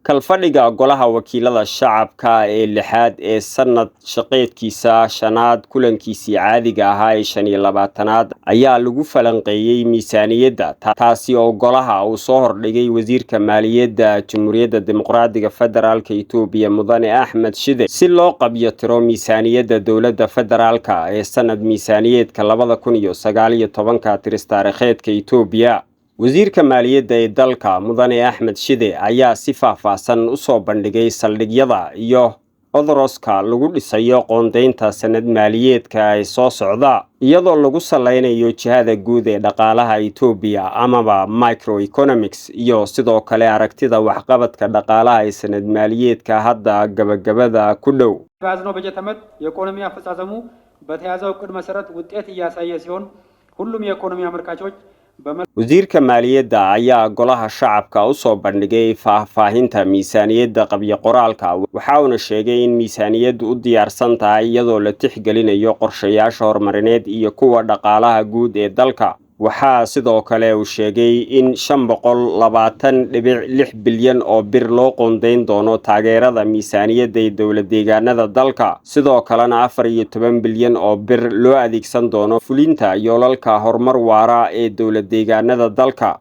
Kalfadhiga Golaha Wakiilada Shacabka ee lixaad ee sanad shaqeedkiisa shanaad kulankiisii caadiga ahaa ee 25aad ayaa lagu falanqeeyey miisaaniyadda, taasi oo golaha uu soo hordhigay Wasiirka Maaliyadda Jamhuuriyadda Dimuqraadiga Federaalka Itoobiya, Mudane Axmed Shide, si loo qabyo tiro miisaaniyadda dowladda federaalka ee sanad miisaaniyeedka 2019-ka tiris taariikheedka Itoobiya. Wasiirka maaliyadda ee dalka, Mudane Axmed Shide, ayaa si faahfaahsan u soo bandhigay saldhigyada iyo odoroska lagu dhisayo qoondeynta sanad maaliyeedka ee soo socda, iyadoo lagu saleynayo jihada guud ee dhaqaalaha Itoobiya amaba microeconomics, iyo sidoo kale aragtida waxqabadka dhaqaalaha ee sanad maaliyeedka hadda gabagabada ku dhow. በያዝነው በጀት ዓመት የኢኮኖሚ አፈጻጸሙ በተያዘው እቅድ መሰረት ውጤት እያሳየ ሲሆን ሁሉም የኢኮኖሚ አመልካቾች Wasiirka maaliyadda ayaa golaha shacabka u soo bandhigay faahfaahinta miisaaniyadda qabyo qoraalka, waxa uuna sheegay in miisaaniyaddu u diyaarsan tahay iyadoo la tixgelinayo qorshayaasha horumarineed iyo kuwa dhaqaalaha guud ee dalka. Waxaa sidoo kale uu sheegay in 520.6 bilyan oo bir loo qoondeyn doono taageerada miisaaniyadda ee dowlad deegaanada dalka, sidoo kalena 14 bilyan oo bir loo adeegsan doono fulinta yoolalka horumar waara ee dowlad deegaanada dalka.